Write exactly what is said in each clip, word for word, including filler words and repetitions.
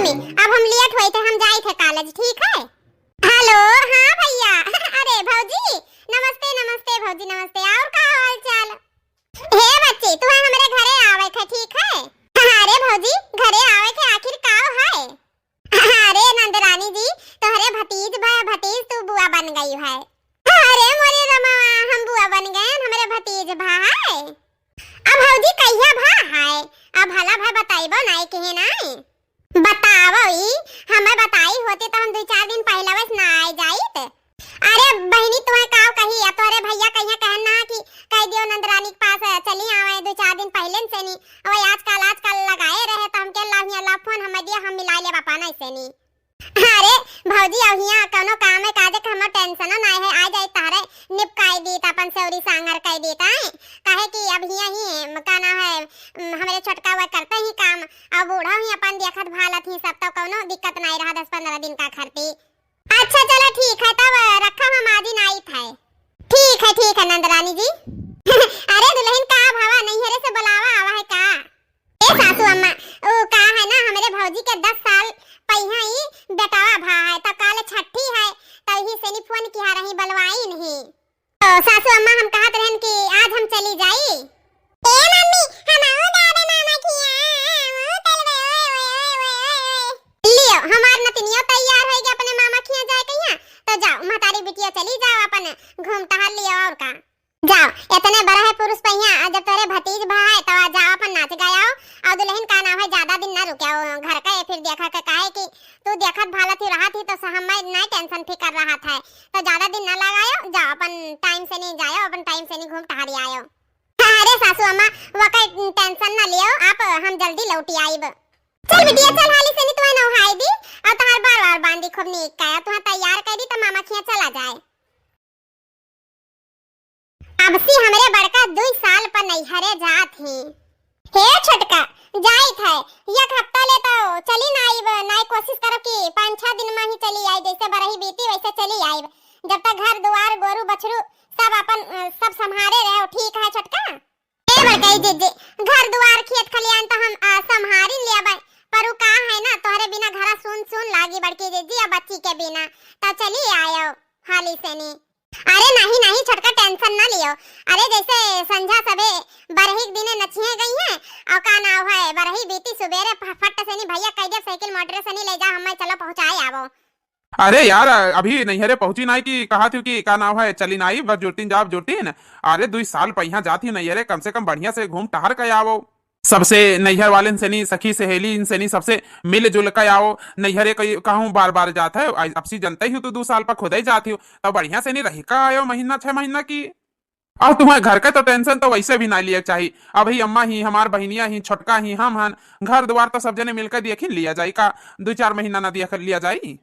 अब हम लेट होई थे, हम जाई थे कॉलेज, ठीक है? हेलो, हाँ भैया। अरे भौजी, नमस्ते, नमस्ते भौजी, नमस्ते। और का हाल चाल? हे बच्ची, तुहे हमरे घरे आवे के, ठीक है? अरे भौजी, घरे आवे के आखिर का है? अरे नंदरानी जी, तोहरे भतीज भा भतीज तू बुआ बन गई है। अरे मोरे रमवा, हम बुआ बन गए, हमरे भतीज भा है। अब भौजी कहिया भा है? अब भला भा बताइबो नाई कहे नाई। बतावो ई, हमें बताई होती तो हम दुई चार दिन पहले वैसे ना आए जाइत। अरे बहिनी, तुहे काव कही, अब तोहरे भैया कहिया कहन ना कि कह दियो नंदरानी के पास चली आवे दुई चार दिन पहले से नी। अब आजकल, आजकल लगाए रहे तो हम के लाव हिया लाव फोन हमें दिया, हम मिला लेब अपन ऐसे नी। अरे भौजी, अब हिया कौनो काम है काजे के हमें टेंशन ना है, आ जाई तहरे निपकाई दीत, अपन सेवरी सांगर कह दीत आए। काहे कि अब हिया ही का ना है, हमरे छोटका वह करते ही काम, अब बूढ़ा ही अपन देखत भालत ही सब, तो कौनो दिक्कत नहीं रहा दस पन्द्रह दिन का खरती। अच्छा चलो ठीक है, तब रखा, हम आज ही नाई था। ठीक है, ठीक है नंदरानी जी। अरे दुल्हन का भावा, नैहरे से बुलावा आवा है का? ए सासू अम्मा, ऊ का है ना, हमरे भौजी के दस साल पहिया ही बेटवा भा है, तो काल छठी है, तो यही से नी फोन किया रही, बलवाई नहीं। तो सासू अम्मा हम कहत रहन कि आज हम चली जाई। ए मम्मी, हम आऊ जाबे मामा किया, आऊ चलबे, ओए, ओए, ओए, ओए, ओए, ओए। लियो, हमार नतिनियो तैयार होई गए अपने मामा किया जाए कहिया, तो जाओ, महतारी बिटिया चली जाओ, अपन घूम टहल लियो और का। जाओ, इतने बड़ा है पुरुष पहिया, आ जब तोरे भतीज भा है, तो आ जाओ, अपन नाच गाओ, और दुल्हन का नाम है, ज्यादा दिन ना रुके हो घर का, फिर देखा के काहे कि तू देखत भालत ही रहत ही, तो स-, हमें नहीं टेंशन फिकर रहत है, तो ज्यादा दिन ना लगायो, जाओ, अपन टाइम से नहीं जायो, अपन टाइम से नहीं घूम टहरी आयो। अरे सासू अम्मा, वका टेंशन ना लियो आप, हम जल्दी लौटी आइब। चल बिटिया, चल हाली से नहीं तुम्हें नहाई दी, और तहार बार बार बांधी खूब नीक का, तुम्हें तैयार कर दी, तो मामा खिया चला जाए। अब सी हमरे बड़का दुई साल पर नैहरे जात ही। हे छोटका, जाइत है, एक हफ्ता ले तो चली ना आइब, नाई कोशिश करब कि पाँच छह दिन में ही चली आई, जैसे बरही बीती वैसे चली आइब। जब तक घर दुआर गोरू बछरू सब अपन, अ, सब संभारे रहो, ठीक है छोटका? ए बड़कई जीजी, घर दुआर खेत खलियान तो हम, अ, संभारी लेबै, पर उ का है ना, तोहरे बिना घरा सुन सुन लागी बड़की जीजी, अब बच्ची के बिना, तो चली आयो हाली से नी। अरे नहीं, नहीं छोटका, टेंशन ना लियो। अरे जैसे संझा सबे बरही के दिने नचिए गई है, और का नाव है, बरही बीती सुबेरे फ-, फट से नी भैया कह दिया साइकिल मोटर से नी ले जा, हमें चलो पहुँचाए आवो। अरे यार, अभी नैहरे पहुँची नाई कि कहा थी कि का नाव है, चली नाई, बस जुटिन जाब जुटिन। अरे दुई साल पहिया जात ही नैहरे, कम से कम बढ़िया से घूम टहर के आवो। सबसे नैहर वाले से नी, सखी सहेली इनसे नी, सबसे मिलजुल के आओ। नैहरे कई कहूँ बार बार जात है, अब सी जनते ही तू दो साल पर खुद ही जात ही, तो बढ़िया से नी रही का आयो महीना छह महीना की। और तुम्हें घर का तो टेंशन तो वैसे भी ना लिया चाहिए। अभी अम्मा ही, हमार बहिनिया ही, छोटका ही, हम हन, घर द्वार तो सब जने मिलकर देख ही लिया जाई का, दो चार महीना ना देख लिया जाई।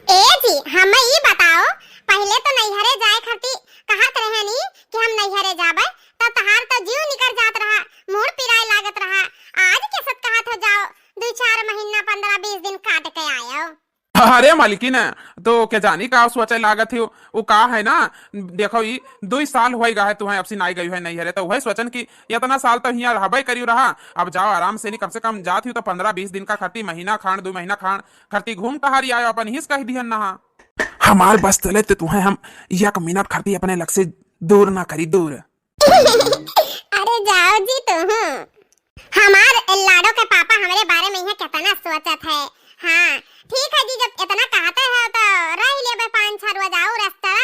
ए जी, हमें ई बताओ, पहले तो नैहरे जाए खातिर कहत रहे नी कि हम नैहरे जाबे, तो तहार तो जीव निकर जात रहा, मूड़ पिराए लागत रहा। आज के सत कहत हो जाओ, दो चार महीना, पन्द्रह बीस दिन काट के आयो। अरे मालकिन, तो के जानी का सोचे लागत हो, वो का है ना, देखो ई दुई साल होई गा है तुम्हें अब से नाई गई है नैहरे, तो वही सोचन कि इतना साल तो हियाँ रहबे करियो रहा, अब जाओ आराम से नी, कम से कम जात ही तो पन्द्रह बीस दिन का खरती, महीना खान, दो महीना खान, खरती घूम टहरी आयो, अपन हिस कह दिहन नहा। हमार बस चले तो तुम्हें हम एक मिनट खातिर अपने लग से दूर ना करी, दूर। अरे जाओ जी तू, हमार लाडो के पापा हमरे बारे में यहाँ कितना सोचत है। हाँ ठीक है जी, जब इतना कहते हो तो रह लेबे पाँच छह रोज आओ रेस्तरा,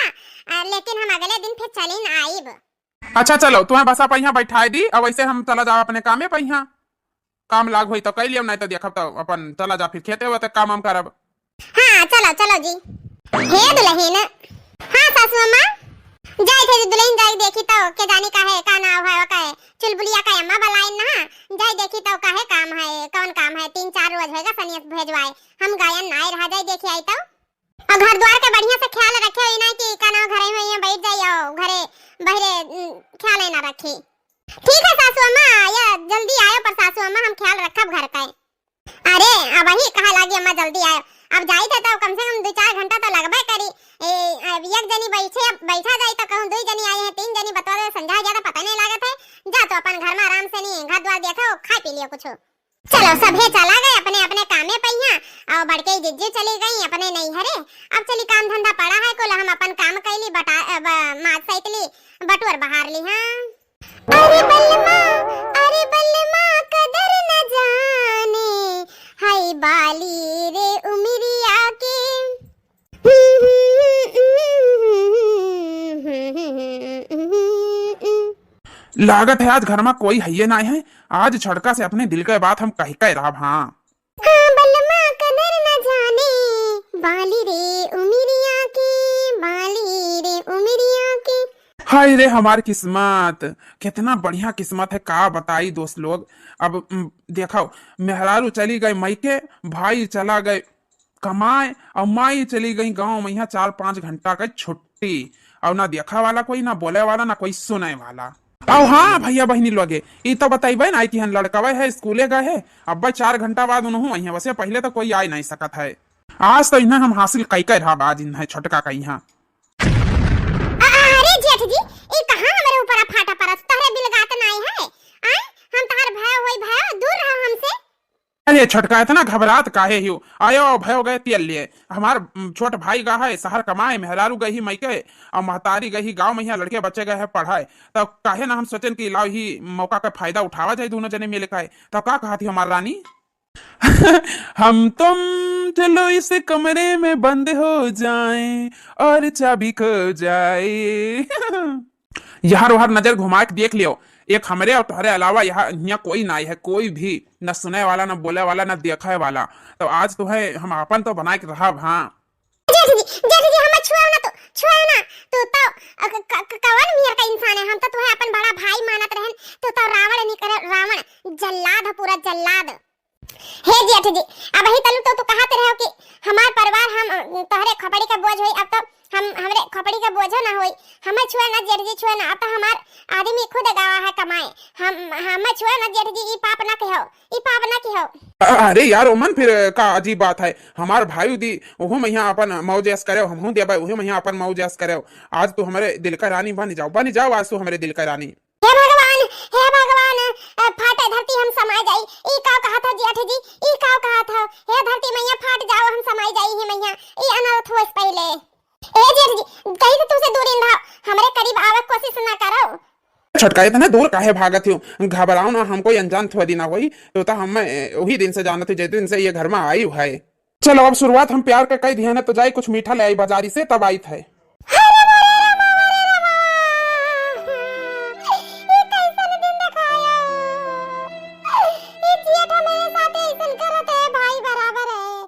अ, लेकिन हम अगले दिन फिर चली न आइब। अच्छा चलो, तुम्हें बस आप यहाँ बैठाई दी, अब वैसे हम चला जाओ अपने कामे पर यहाँ। काम लाग होई तो कई लियो, नहीं तो देखब तो अपन चला जा फिर खेते वेते काम वाम करब। हाँ चलो चलो जी। हे दुल्हन। हाँ सासू अम्मा। जाए थे दुल्हन, जाए देखी तो के जानी का है, का नाव है, का है चुलबुलिया का अम्मा बलाइन ना। जाए देखी तो का है काम है, कौन काम है, तीन चार रोज होएगा सनियस भेजवाए, हम गायन ना आए रहा, जाए देखी आई तो। और घर द्वार के बढ़िया से ख्याल रखे, ई ना कि का नाव घरे में यहाँ बैठ जाई और घरे बहरे, उम, ख्याल ही ना रखी। ठीक है सासू अम्मा, या जल्दी आयो पर सासू अम्मा हम ख्याल रखब घर का। अरे अब वही कहा लागी अम्मा जल्दी आयो, अब जाई थे तो कम से कम दो चार घंटा तो लगबे करी। ए, अब एक जनी बैठे, बैठा जाई तो कहूँ दो जनी आई है, तीन जनी बतवा दे, संझा ज्यादा पता नहीं लागत है। जा तो अपन घर में आराम से नहीं घर द्वार देखो, खा पी लियो कुछ। चलो, सभे चला गए अपने अपने कामे पइया। और बड़के जिज्जी चली गई अपने नैहरे। अब चली काम धंधा पड़ा है कुल, हम अपन काम कैली, बटा, अब माज सैतली, बटुअर बहार ली। हाँ। अरे बलमा, अरे बलमा, कदर न जाने, हाय बाली रे उमिरिया के। लागत है आज घर मा कोई हइये नाय है। आज छोटका से अपने दिल के बात हम कहि के रहब। हाँ। हाँ, बलमा कदर न जाने, बाली रे उमिरिया के, बाली रे उमिरिया के। हाय रे हमार किस्मत, कितना बढ़िया किस्मत है, का बताई दोस्त लोग। अब, उम, देखो, मेहरारू चली गई मइके, भाई चला गए कमाए, और माई चली गई गाँव मा, यहाँ चार पाँच घंटा का छुट्टी, और ना देखा वाला कोई, ना बोले वाला, ना कोई सुने वाला। और हाँ भैया बहिनी लोगे, ई तो बताइबे ना कि हन लड़कवे है, स्कूले गए है, अब चार घंटा बाद उनहू आई है, वैसे पहले तो कोई आए नहीं सकत है। आज तो इन्हें हम हासिल कई कई रहा, आज इन्हें छोटका कई हाँ। अ-, अरे जेठ जी, ई कहाँ हमरे ऊपर फाटा परत, तोहरे बिलगात नाई है? आय, हम तोहर भयो होई भयो, दूर रहो हमसे। अरे छोटका, इतना घबरात काहे हियो? आयो, भयो गए तेल लिए। हमार, उम, छोट भाई गा है शहर कमाए, मेहरारू गई ही मइके, और महतारी गई ही गाँव मा, यहाँ लड़के बच्चे गए हैं पढ़ाए। तब काहे ना हम सोचेन कि लाओ ही मौका का फायदा उठावा जाए, दोनों जने मिल के। तब का कहत ही हमार रानी? हम तुम चलो इस कमरे में बंद हो जाएं और चाबी खो जाए। यहर ओहर नजर घुमा के देख लियो, एक हमरे और तोहरे अलावा यहाँ, यहाँ कोई नाई है, कोई भी, न सुने वाला, न बोले वाला, न देखे वाला। तो आज तो है, हम आपन तो बनाए के रहब। हाँ। जेठ जी, जेठ जी, हमें छुआओ ना, तो छुआओ ना, तू तो, अ, क-, क-, क-, कवन मेर का इंसान है? हम तो तुहे अपन बड़ा भाई मानत रहन, तू तो रावण निकर, रावण, जल्लाद है, पूरा जल्लाद। हे जेठ जी, अबही तलू तो तू कहत रहो कि हमार परिवार हम, अ, तोहरे खोपड़ी का बोझ होई, अब तो हम, हमरे खोपड़ी का बोझो ना होई। हमें छुए ना जेठ जी, छुए ना, अब तो हमार आदमी खुद गवा है कमाए, हम, हमें छुए ना जेठ जी, ई पाप ना कहो, ई पाप ना कहो। अ-, अरे यार ओमन, फिर का अजीब बात है, हमार भाई दी, ओहू मइहाँ अपन मौज ऐश करे, हमहू देबे, ओहू मइहाँ अपन मौज ऐश करे। आज तू हमरे दिल का रानी बन जाओ, बन जाओ आज तू हमरे दिल का रानी। हे भगवान, हे भगवान, अ, फाटे धरती हम समा जाई। ई का कहत हो जेठ जी? ई का कहत हो? हे धरती मइया, फाट जाओ, हम समाई जाई ही मइया। ई अनर्थ होइस पहिले। ए जेठ जी, कहीं से तुमसे दूर इन रहो, हमरे करीब आवे कोशिश ना करो। छोटका, इतना दूर काहे भागत हो? घबराओ ना, हम कोई अनजान थोड़ी ना होई। तो, तो हम, ए, वही दिन से जानत ही, जै दिन से ये घर में आई है। चलो, अब शुरुआत हम प्यार के कई दिहन है, तो जाई कुछ मीठा ले आई बाजारी से, तब आई थे। अरे मोरे रामा, अरे रामा, ये कैसन दिन दिखाया? ये जियत हमारे साथ ऐसन करत है, भाई बराबर है।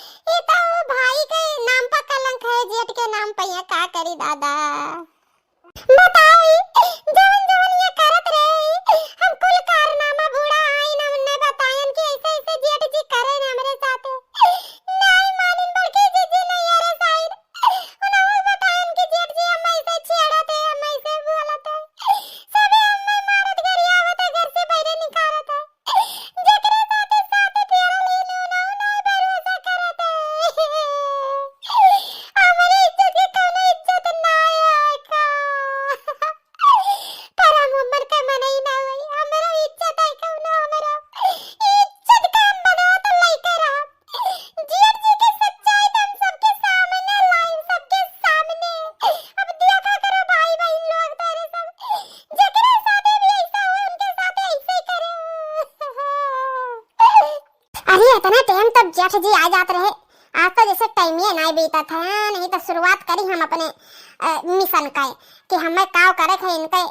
ये तो भाई के नाम पर कलंक है, जेठ के नाम पर, ये का करी दादा? बताओ, ई जवन जवन ये करत रहे, हम कुल कारनामा बूढ़ा आइन, हमने बतायन कि ऐसे ऐसे जेठ जी करे न हमरे साथे। नाई मानिन, बड़की जीजी नहीं अरे साइन। उन्होंने बतायन कि जेठ जी हम ऐसे छेड़त है, हम ऐसे बोलत है। सबे हमें मारत गरियावत है, घर से बाहरे निकारत है। जेकरे साथे साथे पियरल ही नूना उनाई भरोसा करत है। हमरे इज्जत के कौनो इज्जत ना है का? पर हम उम्र के मनई ना होई, हमरो इज्जत है कौनो, हमरो इज्जत का हम बनावत लइके रहब। जेठ जी के सच्चाई तो हम सबके सामने लाइन, सबके सामने। अब देखा करो भाई बहन लोग, तेरे सब जेकरे साथे भी ऐसा हो, उनके साथे ऐसे ही करे। अरे, इतना टाइम तब जेठ जी आ जात रहे, आज तो जैसे टाइम ही ना बीतत है, हाँ, नहीं तो शुरुआत करी हम अपने, अ, मिशन का, कि हमें का करे है, इनके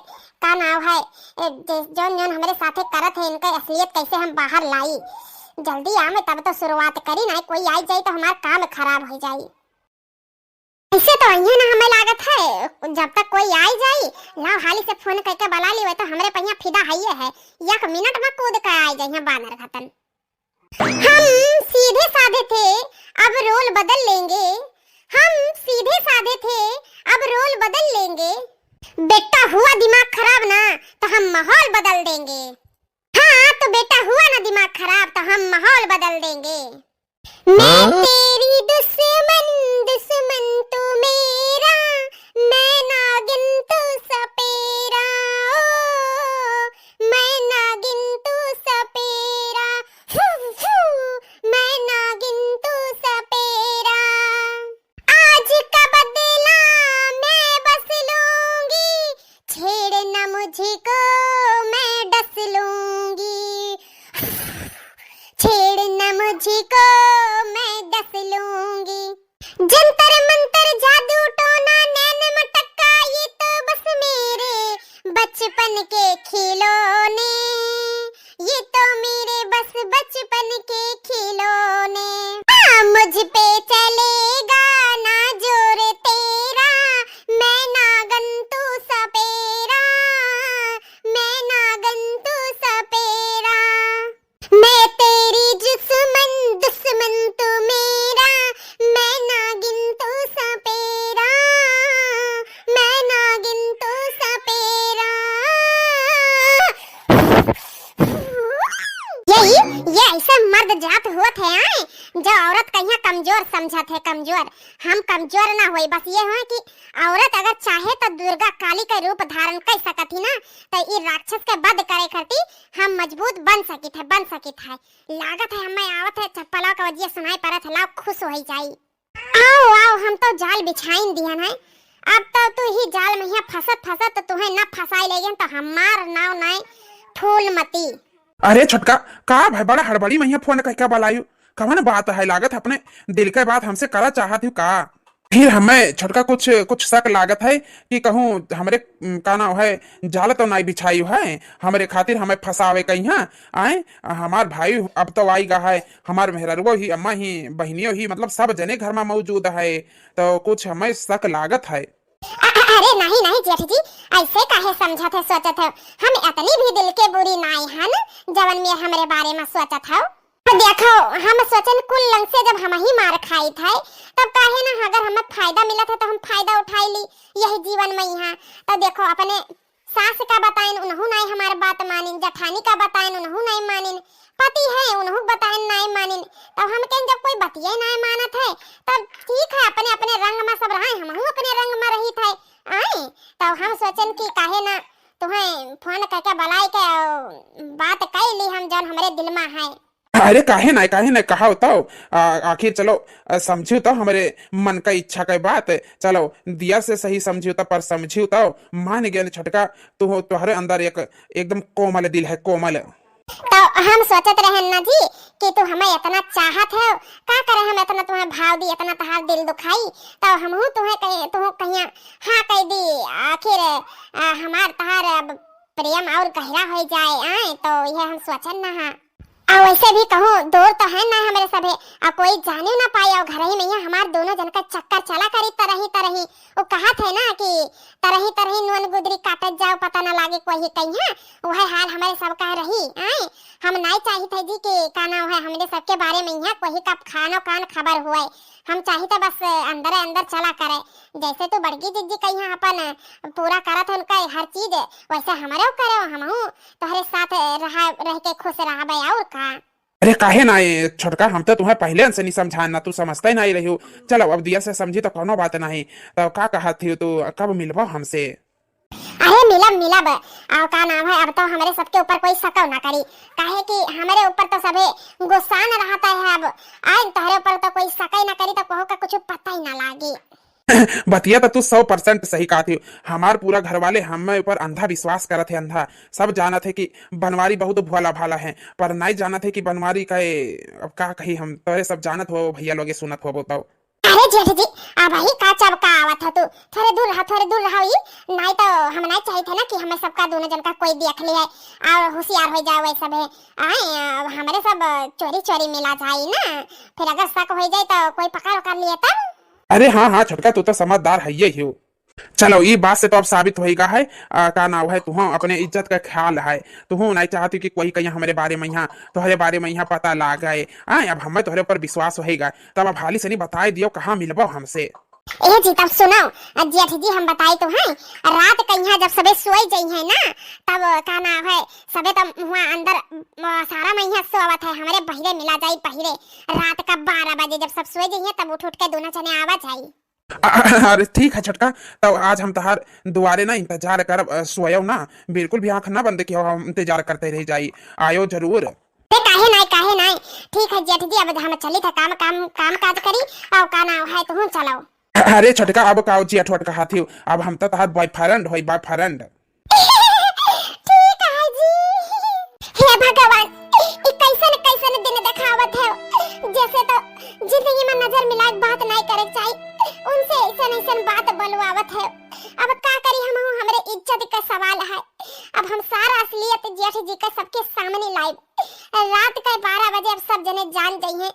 का नाव है, ए, जे-, जौन जौन हमरे साथे करत है, इनके असलियत कैसे हम बाहर लाई। जल्दी आवे तब तो शुरुआत करी, ना कोई आई जाई तो हमार काम खराब हो जाई। ऐसे तो आइए ना, हमें लागत है, जब तक कोई आई जाई, लाओ हाली से फोन करके बुला ली, वह तो हमरे पहिया फिदा हइये है, एक मिनट में कूद के आई जाइए बानर घतन। हम सीधे साधे थे, अब रोल बदल लेंगे। हम सीधे साधे थे, अब रोल बदल लेंगे। बेटा हुआ दिमाग खराब ना, तो हम माहौल बदल देंगे। हाँ, तो बेटा हुआ ना दिमाग खराब, तो हम माहौल बदल देंगे। मैं हाँ? तेरी दुश्मन, दुश्मन तू मेरा, मैं नागिन तू सपेरा, ओ, मैं नागिन तू सपेरा, फू, फू, मैं नागिन तू जंतर मंतर जादू टोना नैन मटक्का, ये तो बस मेरे बचपन के खिलौने, ये तो मेरे बस बचपन के खिलौने। हाँ, मुझ पे चलेगा ना जोर तेरा, मैं नागन तू सपेरा, मैं नागन तू सपेरा। मैं तेरी दुश्मन, दुश्मन तू मेरा, मैं नागिन तू सपेरा, मैं नागिन तू सपेरा। यही, ये ऐसे मर्द जात होत है, आए, जो औरत कहिया कमजोर समझत है, कमजोर। हम कमजोर ना होई, बस ये होए कि औरत अगर चाहे तो दुर्गा काली का रूप धारण कर सकत ही ना, तो ई राक्षस के वध करे खातिर हम मजबूत बन सकित है, बन सकित है। लागत है हमें आवत है चप्पला का वजिया सुनाई पड़त है, लाओ खुश होई जाई। आओ, आओ, हम तो जाल बिछाइन दिहन है। अब तो तू ही जाल में हियाँ फंसत फंसत तो तुहें न फंसाई ले गए तो हमार नाव नाय फूलमती। अरे छोटका, का भाई बड़ा हड़बड़ी में हियाँ फोन कह के बलायु? कवन बात है? लागत अपने दिल के बात हमसे करा चाहत हूँ का? फिर हमें छोटका कुछ, कुछ शक लागत है कि कहूँ हमरे, उम, का नाव है, जाल तो नाई बिछायु है, हमरे खातिर हमें फंसावे कहीं है। आए, हमार भाई अब तो आई गा है, हमार मेहररुओ ही, अम्मा ही, बहिनियो ही, मतलब सब जने घर में मौजूद है, तो कुछ हमें शक लागत है। अ-, अ-, अरे नहीं, नहीं जेठ जी, ऐसे काहे समझत है, सोचत है? हम इतनी भी दिल के बुरी नाई हन, जवन में हमरे बारे में सोचत हो। तो देखो, हम सोचन कुल लंग से जब हम ही मार खाइत है, तब काहे ना अगर हमें फायदा मिलत है तो हम फायदा उठाई ली यही जीवन में यहाँ। तो देखो, अपने सास का बताइन, उनहु नाई हमार बात मानिन, जठानी का बताइन, उनहु नाई मानिन, पति है, उनहु बताइन, नाई मानिन। तब हम कहें, जब कोई बतिये नाई मानत है, तब ठीक है, अपने, अपने रंग में सब रहे, हमहू अपने रंग में रहित है। आए, तब हम सोचन कि काहे ना तुहें फोन करके बुलाए के, अ, बात कई ली हम, जौन हमरे दिल में है। अरे काहे ना, काहे ना, कहा तो, आ, आखिर चलो, आ, समझियो तो हमरे मन का इच्छा का बात। चलो, दिया से सही समझियो तो, पर समझियो तो, मान गए छोटका, तू, तोहरे अंदर एक एकदम कोमल दिल है, कोमल। तो हम सोचत रहन ना जी कि तू हमें इतना चाहत है, का करे हम इतना तुम्हें भाव दी, इतना तहार दिल दुखाई, तो हमहू तुम्हें कहीं, तू कहिया हाँ कह दी, आखिर, आ, हमार तहार अब प्रेम और गहरा हो जाए, आए, तो यह हम सोचन ना हा। और वैसे भी कहूँ, दूर तो है ना हमरे सभे, और कोई जाने ना पाए, और घर ही में यहाँ हमार दोनों जन का चक्कर चला करी तरही तरही। वो कहत है ना कि तरही तरही नून गुदरी काटत जाओ, पता ना लागे कोई कहीं है। वह हाल हमरे सब का रही, आए। हम नाई चाहित है जी कि का नाम है, हमरे सबके बारे में यहाँ कोई का खानो कान खबर हुए। हम चाहित है बस अंदर अंदर चला करे, जैसे तू बड़की जिज्जी कहीं अपन पूरा करत है उनका हर चीज, वैसे हमरे करे, हमहू तोहरे साथ रहा, रह के खुश रहबे, और का। अरे काहे ना, ए छोटका, हम तो तुम्हें पहले से नहीं समझाए ना, तू समझते ही नहीं रही हो। चलो, अब दिया से समझी तो कोनो बात नहीं। तो का कहत थी तू, कब मिलबो हमसे? अरे मिलब, मिलब। और का नाम है, अब तो हमरे सबके ऊपर कोई शक ना करी, काहे कि हमरे ऊपर तो सभे गुस्सान रहता है। अब आए तोहरे ऊपर तो कोई शक ही ना करी, तो कहो का कुछ पता ही ना लागी। बतिया तो तू सौ परसेंट सही कहत ही। हमार पूरा घर वाले हमें ऊपर अंधा विश्वास करत है, अंधा। सब जानत है कि बनवारी बहुत भोला भाला है, पर नहीं जानत है कि बनवारी का ए-, अब का कही हम, तोरे सब जानत हो भैया लोगे सुनत हो तो। अरे जेठ जी, अब ही का चबका आवत है तू, थोड़े दूर रहा, थोड़े दूर रहा, ई नहीं तो हम नहीं चाहित है ना कि हमें सबका दोनों जन का कोई देख ले है और होशियार हो जाए वैसे भी। आए, अब हमरे सब चोरी चोरी मिला जाए ना, फिर अगर शक हो जाए तो कोई पकड़ उकड़ लिए तब। अरे हाँ, हाँ, छोटका, तू तो समझदार है ये ही हो। चलो, ई बात से तो अब साबित होइगा है, आ, का नाव है, तुहूँ अपने इज्जत का ख्याल है, तुहूँ नहीं चाहती कि कोई कहीं हमरे बारे में यहाँ, तोहरे बारे में यहाँ पता लाग गए। आए, अब हमें तोहरे ऊपर विश्वास होइगा, तब अब हाली से नहीं बताए दियो, कहाँ मिलबो हमसे। ए जी, तब सुनो, जेठ जी, हम बताई तो हैं, रात का यहाँ जब सबे सोए जाई है ना, तब का नाव है, सबे तब हुआ अंदर, अ, सारा में यहाँ सोवत है, हमरे बहिरे मिला जाई, बहिरे। रात का बारह बजे जब सब सोए जाई है, तब उठ उठ के दोनों जने आवा जाई। अ-, अ-, अरे ठीक है छोटका, तब आज हम तहार दुआरे ना इंतजार करब, अ, सोयो ना, बिल्कुल भी आँख ना बंद कियो, हम इंतजार करते रह जाई, आयो जरूर। ए, काहे नाय, काहे नाय? ठीक है जेठ जी, अब हम चली था काम, काम, काम काज करी, और का नाम है, तुहूँ चलो। अरे छोटका, अब का जेठ वट कहा थी, अब हम तो तहार boyfriend होई, boyfriend। ठीक है जी। हे भगवान, ई कैसन, कैसन दिन देखावत है। कैसे तो जिंदगी में नजर मिलाए के बात नहीं करे के चाही, उनसे ऐसन ऐसन बात बोलवावत है। अब का करी हम, हमरे इज्जत का सवाल है। अब हम सारा असलियत जेठ जी के सबके सामने लाइब। रात के बारह बजे अब सब जने जान जइहें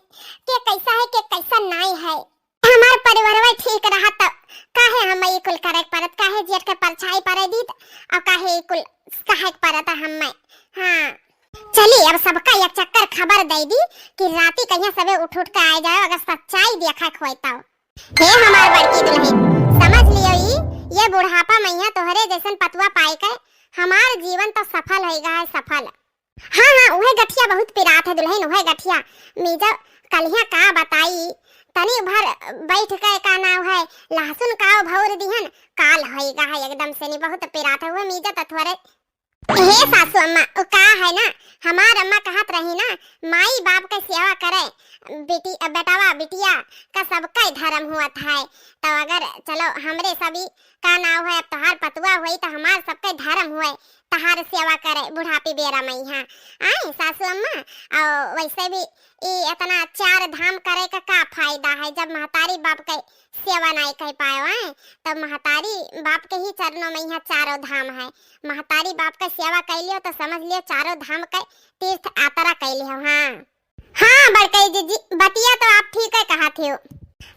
के कैसा है, के कैसा नहीं है। हमार परिवारवा ठीक रहा तब काहे हम ई कुल करे के परत, काहे जेठ के परछाई पड़े दीत और काहे ई कुल कहे के परत हमें। हाँ, चली अब सबका एक चक्कर खबर दे दी कि राती कहिया सबे उठ उठ के आए जाओ, अगर सच्चाई देखा के होए तो। हे हमार बड़की दुल्हन, समझ लियो ई, ये बुढ़ापा मइहाँ तोहरे जैसन पतुआ पाए के हमार जीवन तो सफल होइगा है, सफल। हाँ, हाँ, उहे गठिया बहुत पिरात है दुल्हन, उहे गठिया। मीजा कलिया का बताई, तनी भर बैठ के का नाव है, लहसुन का भौर दिहन, काल होइगा है एकदम से नी, बहुत पिरात है उहे मीजा तो थोड़े। हे सासू अम्मा, उ का है ना, हमार अम्मा कहत रही ना, माई बाप के सेवा करे, बेटी, बेटवा, बिटिया का सबका धर्म हुआ था है। तो अगर चलो हमरे सभी का नाव है, अब तोहार पतुआ हुई तो हमार सबका धर्म हुए, तहार सेवा करे बुढ़ापी बेरा मइहाँ। आए सासू अम्मा, और वैसे भी ई इतना चार धाम करे का का फायदा है जब महतारी बाप के सेवा नहीं कर पाए हैं, तब महतारी बाप के ही चरणों मइहाँ चारों धाम है। महतारी बाप के सेवा कर लियो तो समझ लियो चारों धाम के तीर्थ यात्रा कर लियो। हाँ, हाँ बड़कई जीजी, बतिया तो आप ठीक है कहा थे।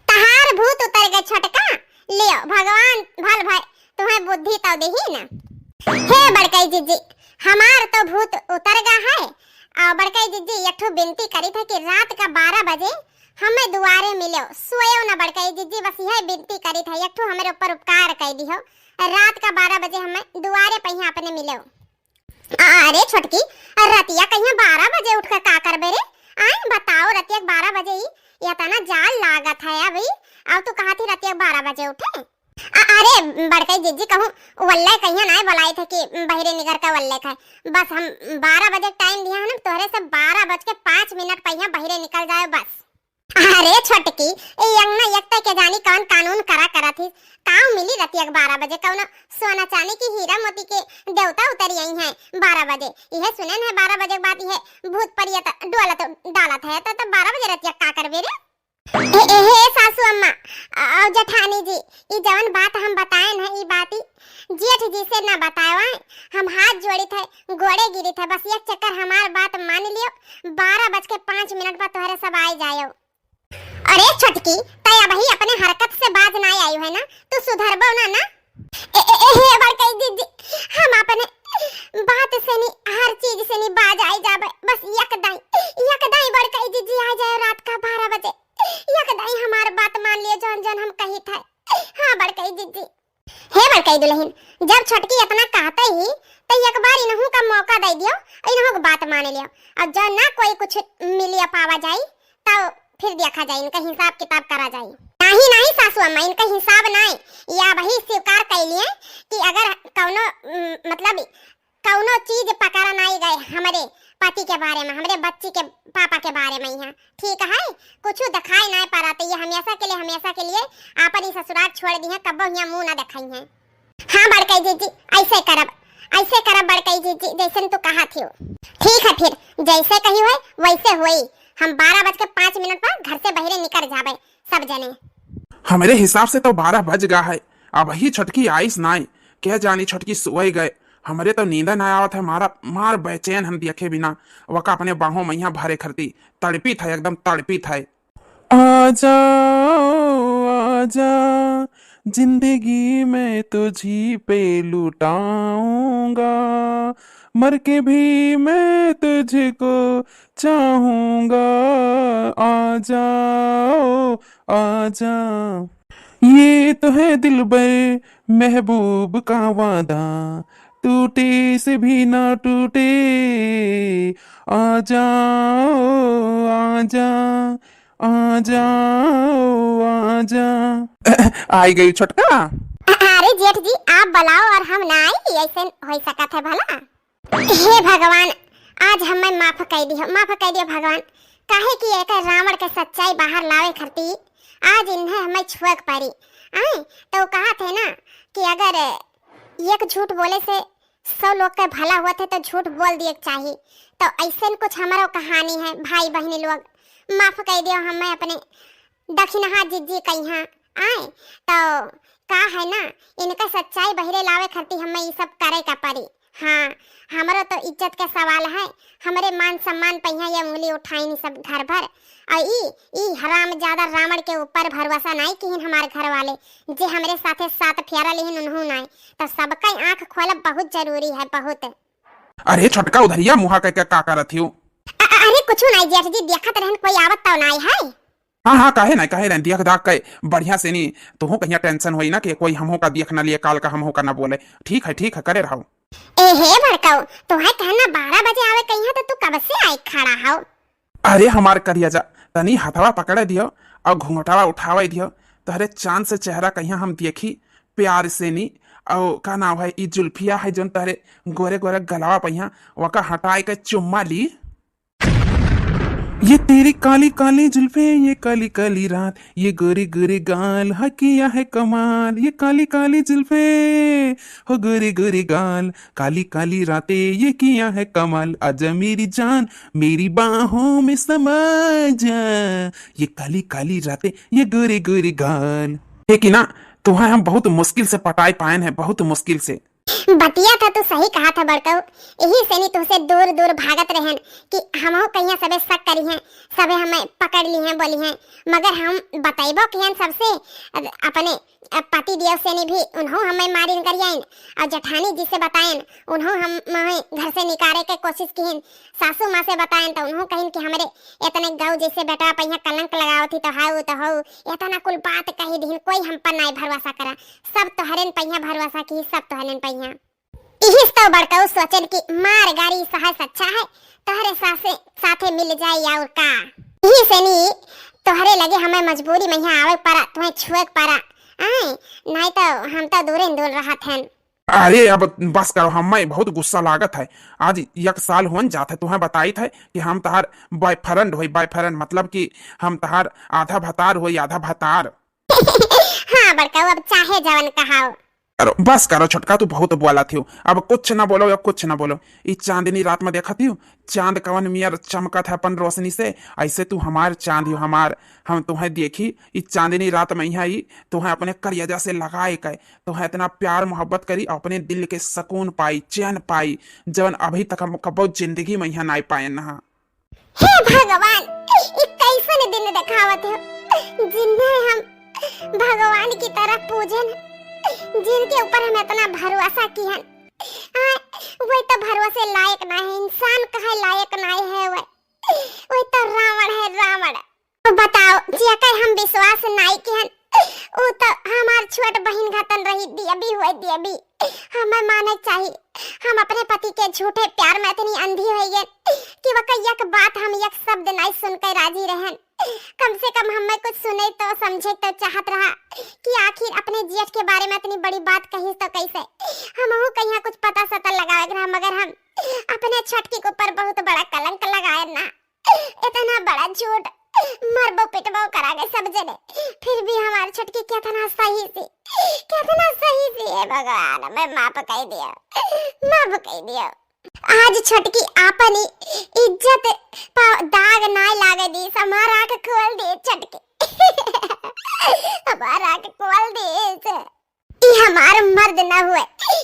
तहार भूत उतर गए छोटका, लियो भगवान भल भाई तुम्हें बुद्धि तो देही ना। हे बड़कई जीजी, हमार तो भूत उतर गा है। और बड़कई जीजी एक ठो बिनती करी थे कि रात का बारह बजे हमें दुआरे मिलो, सोयो ना बड़कई जीजी, बस यह बिनती करी थे, एक ठो हमारे ऊपर उपकार कर दिहो, रात का बारह बजे हमें दुआरे पहिया अपने मिलो। अरे छोटकी, रतिया कहिया बारह बजे उठ के का करबे रे? आए बताओ, रतिया के बारह बजे ही इतना जाल लागत है अभी, और तू कहा थी रतिया के बारह बजे उठे? अ-, अरे बड़कई जीजी, कहूँ वल्ले कहिया नाय बोलाई थे कि बहिरे निकर के वल्ले खाए। बस हम बारह बजे टाइम दिया है ना, तोहरे से बारह बज के पाँच मिनट पहिया बहिरे निकल जाए बस। अरे छोटकी, ए अंगना एक तय के जानी कौन कानून करा करा थी, काऊ मिली रतिया के बारह बजे, कौनो सोना चांदी की हीरा मोती के देवता उतरी आई हैं बारह बजे। यह सुने न बारह बजे के बाद यह भूत परियत डोलत डालत है, तो, तो बारह बजे रतिया का करबे रे? ए, ए, हे सासू अम्मा, अ, जेठानी जी, ई जवन बात हम बताए न, ई बात ई जेठ जी से ना बताए, हम हाथ जोड़ी थे, गोड़े गिरी थे, बस एक चक्कर हमार बात मान लियो, बारह बज के पाँच मिनट बाद तोहरे सब आए जायो। अरे छोटकी, तै अबही अपने हरकत से बाज नाय आयु है ना, तू सुधरबो ना ना? ए, ए, ए, हे बड़कई जीजी, हम अपने बात से नी, हर चीज से नी बाज आई जाबे, बस एक दाई, एक दाई बड़कई जीजी आ जाए रात का बारह बजे, एक दाई हमार बात मान लिए जौन जौन हम कही थे। हाँ बड़कई जीजी। हे बड़कई दुल्हन, जब छोटकी इतना कहते ही, तो एक बार इनहू का मौका दे दियो, इनहू की बात मान लियो। और जो ना कोई कुछ मिलिया पावा जाई, तो फिर देखा जाए, इनका हिसाब किताब करा जाए। नहीं, नहीं सासू अम्मा, इनका हिसाब नहीं। या वही स्वीकार कर लिए कि अगर कौनो, उम, मतलब कौनो चीज पकड़ा नहीं गए हमरे पति के बारे में, हमरे बच्ची के पापा के बारे में यहाँ, ठीक है, कुछ दिखाई नहीं पड़ा, तो ये हमेशा के लिए, हमेशा के लिए आपन ही ससुराल छोड़ दी है, कब्बो यहाँ मुंह ना दिखाई है। हाँ बड़कई जीजी, ऐसे करब, ऐसे करब बड़कई जीजी, जैसन तू कहा थी। ठीक है फिर, जैसे कही होए वैसे होई। हम बारह बज के पाँच मिनट पर घर से बहिरे निकल जाबे सब जने। हमरे हिसाब से तो बारह बज गा है, अबही छोटकी आइस नाय, के जानी छोटकी सोए गए। हमरे तो नींद ना आवत है, मारा मार बेचैन हम देखे बिना, वका अपने बाहों मैया भरे खरती तड़पित है, एकदम तड़पित है। आ जाओ, आ जा, जिंदगी मैं तुझी पे लुटाऊंगा, मर के भी मैं तुझको चाहूंगा। आ जाओ, आ जा, ये तो है दिलबर महबूब का वादा, टूटे से भी ना टूटे। आ जाओ, आ जा, आ जाओ, आ जा। आई गई छोटका। अ-, अरे जेठ जी, आप बुलाओ और हम ना आई, ऐसे हो सकत है भला? हे भगवान, आज हमें माफ कर दियो, माफ कर दियो भगवान, काहे कि एक रावण के सच्चाई बाहर लावे खरती आज इन्हें हमें छुए के पड़ी। आए, तो कहा थे ना कि अगर एक झूठ बोले से सौ लोग के भला हुआ थे तो झूठ बोल दिए के चाही। तो ऐसे कुछ हमारो कहानी है भाई बहनी लोग, माफ कइ दियो हमें अपने दखिनहा जिज्जी कइहाँ। आए, तो का है ना, इनका सच्चाई बहिरे लावे खातिर हमें ई सब करे का पड़ी। हाँ, हमरो तो इज्जत के सवाल है, हमरे मान सम्मान पइहाँ ये उंगली उठाइन सब घर भर। और ई, ई हरामजादा रावण के ऊपर भरोसा नाई किहिन हमार घर वाले, जे हमरे साथे सात फेरा लिहिन उन्हों नाई। तो सबका आँख खोलब बहुत जरूरी है, बहुत। अरे छोटका, उधरिया मुहा कइके का करत हियो? अ-, अ-, अरे कुछु नाई जेठ जी, देखत रहन कोई आवत तो नाई है। हाँ, हाँ, काहे नाई, काहे नाई, देख दाख के बढ़िया से नी, तुहू कहिया tension होई ना कि कोई हमहू का देख ना लिए, काल का हमहू का ना बोले। ठीक है, ठीक है, करे रहो। ए हे बड़कऊ, तुहैं कहना बारह बजे आवे कहिया तो तू कब से आई खड़ा हौ? अरे हमार करिया जा, तनी हथवा पकड़े दियो और घुंघटावा उठावे दियो, तोहरे चांद से चेहरा कहिया हम देखी प्यार से नी। और का नाम है, ई जुल्फिया है जोन तोहरे गोरे गोरे गलवा पइहाँ, वका हटाए के चुम्मा ली। ये तेरी काली काली जुल्फे, ये काली काली रात, ये गोरे गोरे गाल, हा किया है कमाल। ये काली काली जुल्फे, हो गोरे गोरे गाल, काली काली रातें, ये किया है कमाल। आजा मेरी जान, मेरी बाहों में समा जा, ये काली काली रातें, ये गोरे गोरे गाल। हे कि ना, तुहैं हम बहुत मुश्किल से पटाए पाएन है, बहुत मुश्किल से। बतिया तो तू सही कहत ह बड़कऊ, यही से नी तुहसे दूर दूर भागत रहन कि हमहू कहिया सबे शक करिहें, सबे हमें पकड़ लिहें, बोलिहें। मगर हम बतइबो किहन सबसे, अपने पति देव से नी भी उन्हों हमें मारिन करियाइन, और जेठानी जी से बताएन, उन्हों हमें घर से निकारे के कोशिश किहिन। सासू माँ से बताएन तो उन्हों कहिन कि हमरे इतने गऊ जैसे बेटा पइहाँ कलंक लगावत ही तो हाउ तो हऊ, इतना कुल बात कही दिहिन, कोई हम पर नाई भरोसा करा। सब तोहरेन पइहाँ भरोसा की, सब तोहरेन पइहाँ। इहिस तो बड़कऊ सोचेन कि मार गारी सहस अच्छा है, तोहरे साथे, साथे मिल जाई और का। इही से नी तोहरे लगे हमें मजबूरी मइहाँ आवे के परा, तुहैं छुए के परा। आए, नाई तो हम तो दूरे न दूर रहत हन। अरे अब बस करो, हमें बहुत गुस्सा लागत है। आज एक साल होन जात है, तुहैं बताइत है कि हम तहार boyfriend होई, boyfriend मतलब कि हम तहार आधा भतार होई, आधा भतार। हाँ बड़कऊ, अब चाहे जवन कहाओ। अरे बस करो छोटका, तू बहुत बोलत हियो, अब कुछ ना बोलो या कुछ ना बोलो। ई चांदनी रात में देखत हियो, चांद कवन मियर चमकत है अपन रोशनी से, ऐसे तू हमार चांद हियो हमार। हम तुहैं देखी, ई चांदनी रात में यहाँ ई तुहैं अपने करियजा से लगाए के, तुहैं इतना प्यार मोहब्बत करी, अपने दिल के सुकून पाई, चैन पाई, जवन अभी तक हम कबो जिंदगी में यहाँ नाई पाएन हा। हे भगवान, ई कैसन दिन देखावत हो, जिन्हें हम भगवान की तरह पूजन, जिनके ऊपर हम इतना भरोसा किहन, आ, वह तो भरोसे लायक ना है, इंसान कहे लायक ना है वह, वह तो रावण है, रावण। तो बताओ, जेकर हम विश्वास नाई किहन, ऊ तो हमार छोट बहिन घतन रही, देवी हुए देवी। हमें माने चाही, हम अपने पति के झूठे प्यार में इतनी अंधी हो गए कि वह एक बात हम एक शब्द नाई सुन के राजी रहन। कम से कम हमें कुछ सुने तो समझे तो चाहत रहा कि आखिर अपने जेठ के बारे में इतनी बड़ी बात कही तो कैसे। हमहू कहिया कुछ पता सता लगावे के रहा, मगर हम अपने छोटकी के ऊपर बहुत बड़ा कलंक लगाए ना। इतना बड़ा झूठ, मरबो पिटबो करा के सब जने, फिर भी हमार छोटकी कितना सही सी, कितना सही सी है भगवान, मैं माफ कह दियो, माफ कह दियो। आज छोटकी आपन इज्जत पा दाग ना लागे दी, हमार आँख खोल दी छोटकी, हमार आँख खोल दी। ई हमार मर्द ना हुए,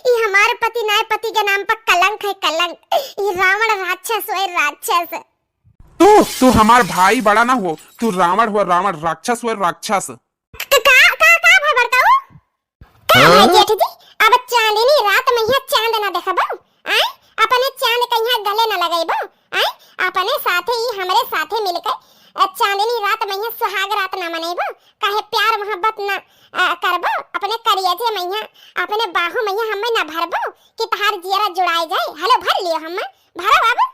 ई हमार पति ना है, पति के नाम पर कलंक है, कलंक। ई रावण राक्षस हुए, राक्षस। तू, तू हमार भाई बड़ा ना हो, तू रावण हुआ, रावण, राक्षस हुआ, राक्षस। क-, का, का, का भा बड़काऊ? का भाई जेठ जी, अब चांदनी रात में यहाँ चांद ना देखबो? आय, अपने चांद कहिया गले ना लगेबो? आय, अपने साथे ई हमरे साथे मिलके, अ, चांदनी रात में यहाँ सुहाग रात ना मनेबो? काहे प्यार मोहब्बत ना, अ, करबो? अपने करियजे में यहाँ, अपने बाहों में यहाँ हमें ना भरबो कि तहार जियरा जुड़ाए जाए? हेलो, भर लियो हमें, भरो अब।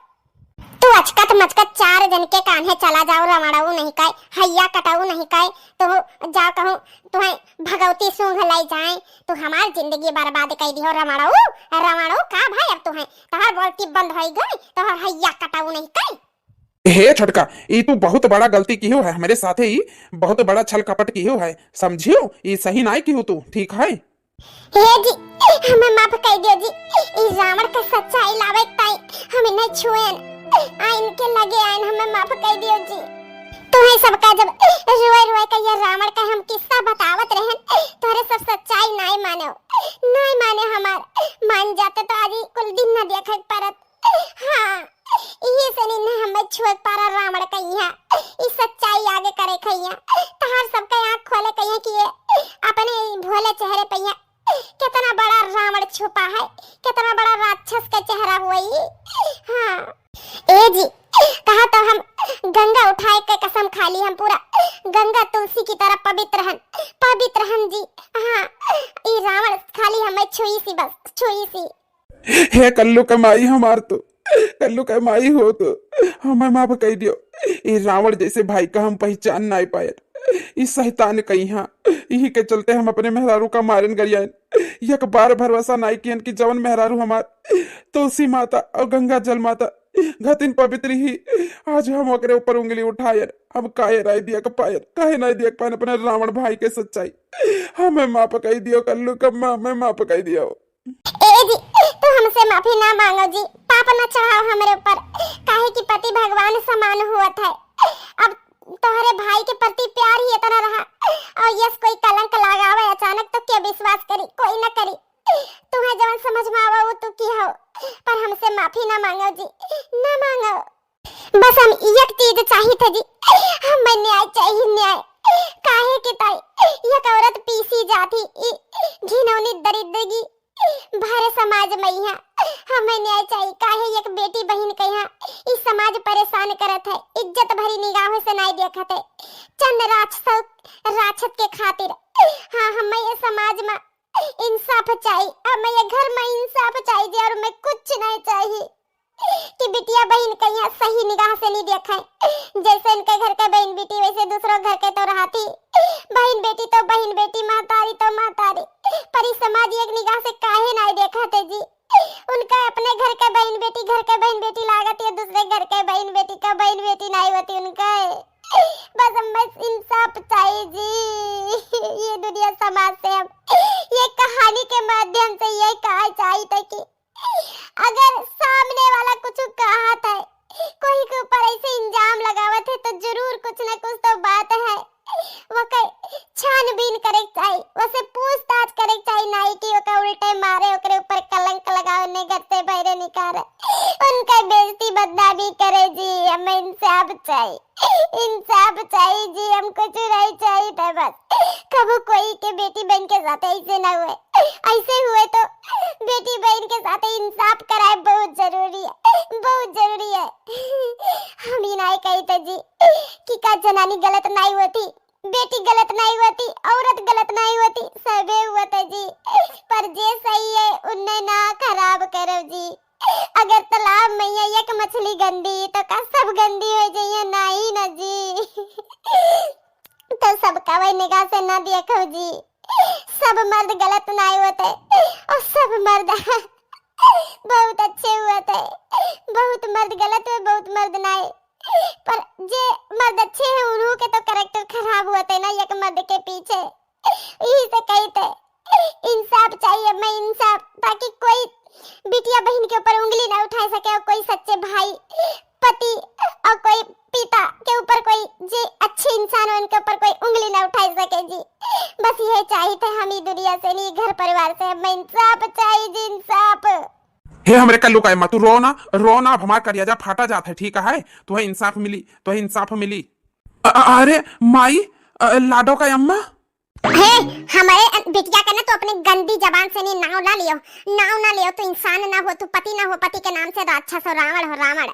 तू अचकत मचकत चार जन के कान्हे चला जाओ, रमड़ऊ नहीं काए, हैया कटऊ नहीं काए, तो जा कहूँ तुहें भगवती सूंघ लाई जाए, तू हमार जिंदगी बर्बाद कई दिहो रमड़ऊ, रमड़ऊ का भाई अब तुहें, तोहर बोलती बंद होई गई, तोहर हैया कटऊ नहीं काए। हे छोटका, ई तू बहुत बड़ा गलती किहो है, हमरे साथे ई बहुत बड़ा छल कपट किहो है, समझियो, ई सही नाई किहो तू, ठीक है? हे जी, हमें माफ कर दियो जी। ई रावण का सच्चाई लावे ताई हम इन्हें छुएन, आ इनके लगे आएन, हमें माफ कर दियो जी। तुम्हें सबका जब रोए रोए के ये रावण का हम किस्सा बतावत रहन, तोहरे सब सच्चाई नाय माने, नाय माने हमार। मान जाते तो आज ही कुल दिन न देखे परत। हाँ, इहे से नहीं हमें छुए पारा रावण कहिया, ई सच्चाई आगे करे कहिया, तहार सबके आँख खोले कहिया कि ये अपने ई भोले चेहरे पे यहाँ कितना बड़ा रावण छुपा है, कितना बड़ा राक्षस का चेहरा हुआ ई। हाँ, ए जी, कहा तो हम गंगा उठाए के कसम खा ली, हम पूरा गंगा तुलसी की तरह पवित्र हन, पवित्र हन जी। हाँ, ई रावण खाली हमें छुई सी, बस छुई सी। हे कल्लू के माई हमार तू, कल्लू के माई हो तू, हमें माफ कई दियो। ई रावण जैसे भाई का हम पहचान नाई पाए। ई शैतान कहीं हाँ, यही के चलते हम अपने मेहरारू का मारन गरियान। एक बार भरोसा नाई कियन कि जवन मेहरारू हमार तुलसी माता और गंगा जल माता घतिन पवित्र ही, आज हम ओकरे ऊपर उंगली उठायन। हम काहे नाई दिया के पायन, काहे नाई दिया के पायन अपने रावण भाई के सच्चाई। हमें माफ कई दियो कल्लू कम्मा, हमें माफ कई दियो। ए जी, तू हमसे माफी ना मांगो जी, पाप ना चढ़ाओ हमरे ऊपर, काहे कि पति भगवान समान हुअत है। अब तोहरे भाई के प्रति प्यार ही इतना रहा और यस कोई कलंक लगावे अचानक तो के विश्वास करी, कोई ना करी। तुम्हें जवन समझ में आवा वो तू की हो, पर हमसे माफी ना मांगो जी, ना मांगो। बस हम एक चीज चाहित है जी, हमें न्याय चाहिए, न्याय। काहे के ताई एक औरत पीसी जाती ई घिनौनी दरिद्रगी भरे समाज में यहाँ हमें न्याय चाहिए। काहे एक बेटी बहिन के यहाँ ई समाज परेशान करत है, इज्जत भरी निगाहों से नाई देखत है। चंद राक्षस राक्षस के खातिर, हाँ, हमें ये समाज में इंसाफ चाहिए, हमें ये घर में इंसाफ चाहिए जी, और मैं कुछ नहीं चाहिए। कि बिटिया बहिन के यहाँ सही निगाह से नहीं देखे। जैसे इनके घर के बहिन बेटी वैसे दूसरो घर के तो रहती। बहिन बेटी तो बहिन बेटी, महतारी तो महतारी, पर ई समाज एक निगाह से काहे नाई देखत है जी? उनका अपने घर के बहिन बेटी, घर के बहिन बेटी लागत है, दूसरे घर के बहिन बेटी का बहिन बेटी नाई होती उनका। बस हम बस इंसाफ चाहिए जी। ये दुनिया समाज से हम ये कहानी के माध्यम से ये कहा चाहिए था कि अगर सामने वाला कुछ कहत है, कोई के ऊपर ऐसे इल्जाम लगावत है, तो जरूर कुछ न कुछ तो बात है। वके छानबीन करे के चाही, वसे पूछताछ करे के चाही, नाई कि वके उल्टे मारे, ओकरे ऊपर कलंक लगावे, ने घर से बाहरे निकाले, उनका बेइज्जती बदनामी करे जी। हमें इंसाफ चाही, इंसाफ चाही जी, हम कुछ नहीं चाहिए था बस। कबो कोई के बेटी बहन के साथ ऐसे ना हुए, ऐसे हुए तो बेटी बहन के साथ इंसाफ कराए बहुत जरूरी है, बहुत जरूरी है। हम ही नाई कही थे जी कि का जनानी गलत नाई होती, बेटी गलत नाई होती, औरत गलत नाई होती, सबे हुआ थे जी, पर जे सही है उन्हें ना खराब करो जी। अगर तालाब में ये एक मछली गंदी, तो का सब गंदी हो जाइए? नहीं ना जी। तो सबका वही निगाह से ना देखो जी। सब मर्द गलत नाई होते, और सब मर्द बहुत अच्छे हुए थे। बहुत मर्द गलत हुए, बहुत मर्द नाई, पर जे मर्द अच्छे हैं, उन्हों के तो character खराब हुए थे ना एक मर्द के पीछे। यही से कही थे, इंसाफ चाहिए, मैं इंसाफ, ताकि कोई बिटिया बहन के ऊपर उंगली ना उठा सके, और कोई सच्चे भाई, पति, और कोई पिता के ऊपर कोई जे अच्छे इंसान हो, उनके ऊपर कोई उंगली ना उठा सके जी। बस यह चाहिए थे हम ई दुनिया से, नहीं घर परिवार से, हमें इंसाफ चाहिए जी, इंसाफ। हे हमरे कल्लू का अम्मा, तू रो ना, रो ना, अब हमार करेजा फाटा जात है, ठीक है? तुहे इंसाफ मिली, तुहे इंसाफ मिली। अ-, अ-, अरे माई, अ, लाडो का अम्मा। हे, हमारे अन-, बिटिया के ना तू अपने गंदी जबान से नहीं नाव ना लियो, नाव ना लियो। तू इंसान ना हो, तू पति ना हो, पति के नाम से राक्षस हो, रावण हो, रावण।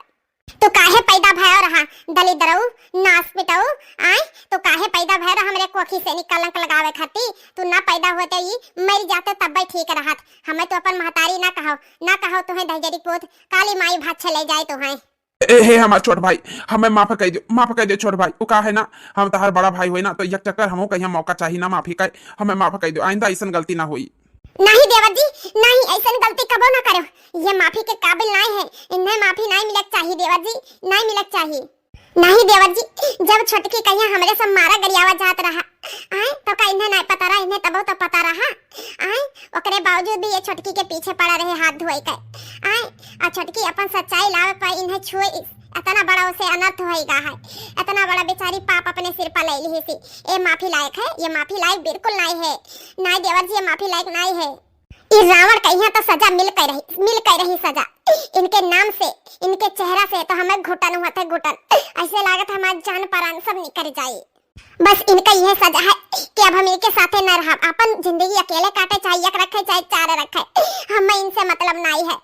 तू काहे पैदा भयो रहा, दलिद्रऊ, नास पिटऊ, आय? तू काहे पैदा भयो रहा हमरे कोखी से नहीं कलंक लगावे खाती? तू ना पैदा होते ही मर जाते तब भी ठीक रहत। हमें तो अपन महतारी ना कहो, ना कहो तुहे दहिजरी पूत, काली माई भात छले जाए तुहे। ए, हे हमार छोट भाई, हमें माफ कर दो, माफ कर दो छोट भाई। वो का है ना, हम तहार बड़ा भाई होई ना, तो एक चक्कर हमहू कहिया मौका चाही ना माफी का, हमें माफ कर दो, आइंदा ऐसन गलती ना होई। नहीं देवर जी, नहीं, ऐसन गलती कबो ना करो। ये माफी के काबिल नहीं है, इन्हें माफी नहीं मिलक चाहिए देवर जी, नहीं मिलक चाहिए। नहीं देवर जी, जब छोटकी कहिया हमरे सब मारा गरियावा जात रहा, आए, तो का इन्हें नहीं पता रहा, इन्हें तबो तो पता रहा, आए, ओकरे बावजूद भी ये छोटकी के पीछे पड़ा रहे हाथ धोए के, आए, और छोटकी अपन सच्चाई लावे पर इन्हें छुए, इतना बड़ा उसे अनर्थ होइगा है, इतना बड़ा बेचारी पाप अपने सिर पर ले लिहिसी। ये माफी लायक है? ये माफी लायक बिल्कुल नाई है। नाई देवर जी, ये माफी लायक नाई है। ई रावण का यहाँ तो सजा मिल के रही, मिल के रही सजा। इनके नाम से, इनके चेहरा से तो हमें घुटन हुआ था, घुटन। ऐसे लागत हमार जान परान सब निकल जाए। बस इनका यह सजा है कि अब हम इनके साथे न रहब, अपन जिंदगी अकेले काटे, चाहे एक रखे, चाहे चार रखे, हमें इनसे मतलब नाई है।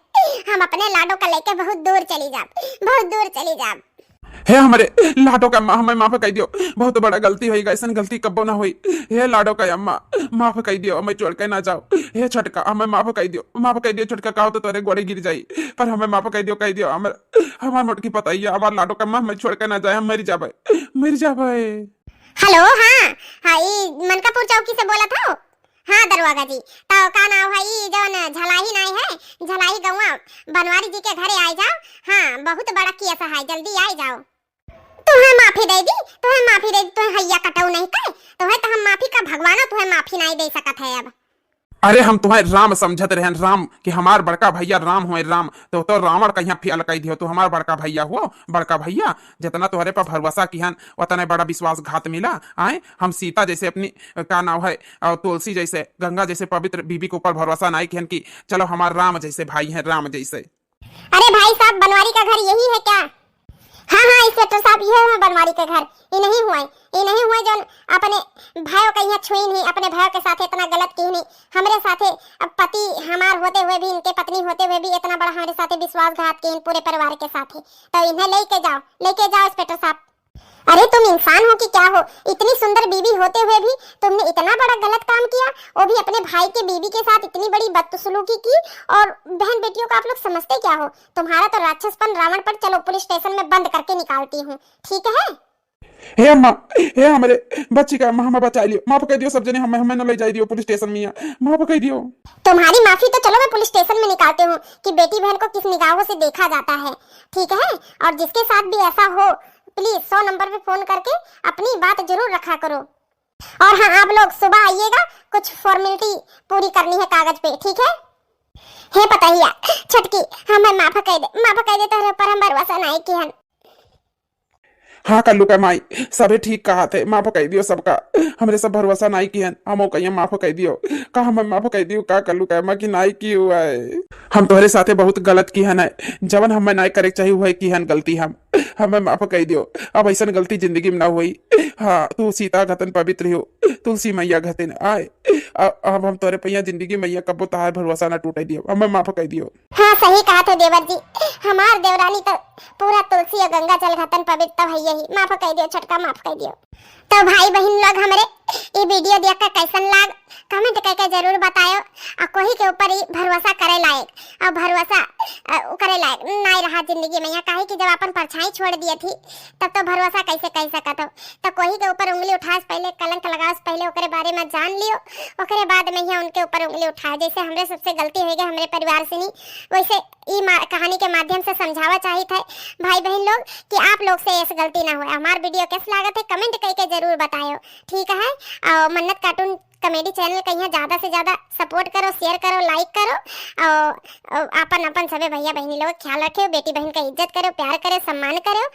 हम अपने लाडो का लेके बहुत दूर चली जाब, बहुत दूर चली जाब। हे हमरे लाडो का अम्मा, हमें माफ कर दियो, बहुत बड़ा गलती होइगा, ऐसन गलती कब्बो ना होई। हे लाडो का अम्मा, माफ कर दियो, हमें छोड़ के ना जाओ। हे छोटका, हमें माफ कर दियो, माफ कर दियो छोटका, कहो तो तोरे गोड़े गिर जाई, पर हमें माफ कर दियो, कह दियो, हमर, हमार मोटकी पतैया, हमार लाडो का अम्मा, हमें छोड़ के ना जाए, हम मर जाबे, मर जाबे। हेलो, हाँ, हाँ, ई मनकापुर चौकी से बोलत हो? हाँ दरोगा जी, तो का नाव है ई जौन झलाही नाई है, झलाही गौवा बनवारी जी के घरे आए जाओ। हाँ, बहुत बड़ा केस है, जल्दी आए जाओ। तुम्हें माफी दे दी, तुम्हें माफी दे दी, तुम्हें हैया कटऊ नहीं कहे, तुम्हें तो हम माफी का भगवानो तुम्हें माफी नहीं दे सकत है अब। अरे हम तुम्हें राम समझत रहन, राम, कि हमार बड़का भैया राम होए, राम, तो, तो रावण कहिया फेल कह दियो, तू हमार बड़का भैया हो, बड़का भैया, जितना तोहरे पर भरोसा किहन, उतने बड़ा विश्वासघात मिला, आए, हम सीता जैसे अपनी, का नाव है, और तुलसी जैसे, गंगा जैसे पवित्र बीबी के ऊपर भरोसा नहीं किहन कि चलो हमार राम जैसे भाई हैं, राम जैसे। अरे भाई साहब, बनवारी का घर यही है क्या? हाँ, हाँ, इंस्पेक्टर साहब, ये है बनवारी के घर। ये नहीं हुआ है, ये नहीं हुआ है जौन अपने भाइयों का यहाँ छुई नहीं, अपने भाइयों के साथ इतना गलत की नहीं। हमरे साथे अब पति हमार होते हुए भी, इनके पत्नी होते हुए भी इतना बड़ा हमारे साथे विश्वासघात की पूरे परिवार के साथे। तो इन्हें लेके जाओ, लेके जाओ इंस्पेक्टर साहब। अरे तुम इंसान हो कि क्या हो? इतनी सुंदर बीवी होते हुए भी तुमने इतना बड़ा गलत काम किया, वो भी अपने भाई के बीवी के साथ इतनी बड़ी बदसलूकी की। और बहन बेटियों को आप लोग समझते क्या हो? तुम्हारा तो राक्षसपन रावण पर। चलो पुलिस स्टेशन में बंद करके निकालती हूँ, ठीक है? हे अम्मा, हे हमरे बच्ची का अम्मा, हमें बचा लियो, माफ कर दियो सब जने, हमें, हमें न ले जाई दियो पुलिस स्टेशन में, माफ कर दियो। तुम्हारी माफी तो चलो मैं पुलिस स्टेशन में निकालती हूँ कि बेटी बहन को किस निगाहों से देखा जाता है, ठीक है? और जिसके साथ भी ऐसा हो, प्लीज सौ नंबर पे फोन करके अपनी बात जरूर रखा करो। और हाँ, आप लोग सुबह आइएगा, कुछ फॉर्मेलिटी पूरी करनी है कागज पे, ठीक है? हे पतहिया, छोटकी, हमें माफ कर दे, माफ कर दे, तोहरे ऊपर हम भरोसा नहीं किहन। हाँ कल्लू का माई, सभे ठीक कहा थे, माफ कर दियो सबका, हमरे सब भरोसा नहीं किहन, हम कहिए माफ कर दियो। का हमें माफ कर दियो, का कल्लू का माँ की नाई की हुआ है? हम तोहरे साथे बहुत गलत किहन है, जवन हमें नाई करे के चाहिए हुआ है किहन गलती हम, हमें माफ कर दियो। अब ऐसन गलती जिंदगी में ना होई। हाँ, तू सीता घतन पवित्र हो, तुलसी मैया घतन आए। अ-, अब हम तोरे पैया जिंदगी मैया कब्बो तहार भरोसा ना टूटे दियो, हमें माफ कर दियो। हाँ, सही कहा थे देवर जी, हमार देवरानी तो पूरा तुलसी और गंगा जल घतन पवित्र तो है यही। माफ कर दियो छोटका, माफ कर दियो। तो भाई बहन लोग हमरे ई वीडियो देख के कैसन लाग, कमेंट करके जरूर बतायो। आ कोई के ऊपर ई भरोसा करे लायक, और भरोसा, अ, करे लायक नहीं रहा जिंदगी में यहाँ, काहे कि जब अपन परछाई छोड़ दिए थी तब तो भरोसा कैसे कर सकत हो। तो कोई के ऊपर उंगली उठाए से पहले, कलंक लगावे से पहले ओकरे बारे में जान लियो, ओकरे बाद में यहाँ उनके ऊपर उंगली उठाए। जैसे हमरे सबसे गलती हो गई हमरे परिवार से नहीं, वैसे ई मा-, कहानी के माध्यम से समझावा चाहित है भाई बहन लोग कि आप लोग से ऐसी गलती ना होए। हमार वीडियो कैसे लागत है कमेंट करके जरूर बतायो, ठीक है? और मन्नत कार्टून कॉमेडी चैनल का यहाँ ज्यादा से ज्यादा सपोर्ट करो, शेयर करो, लाइक करो और, और अपन अपन सभी भैया बहनी लोग ख्याल रखे, बेटी बहन का इज्जत करो, प्यार करो, सम्मान करो।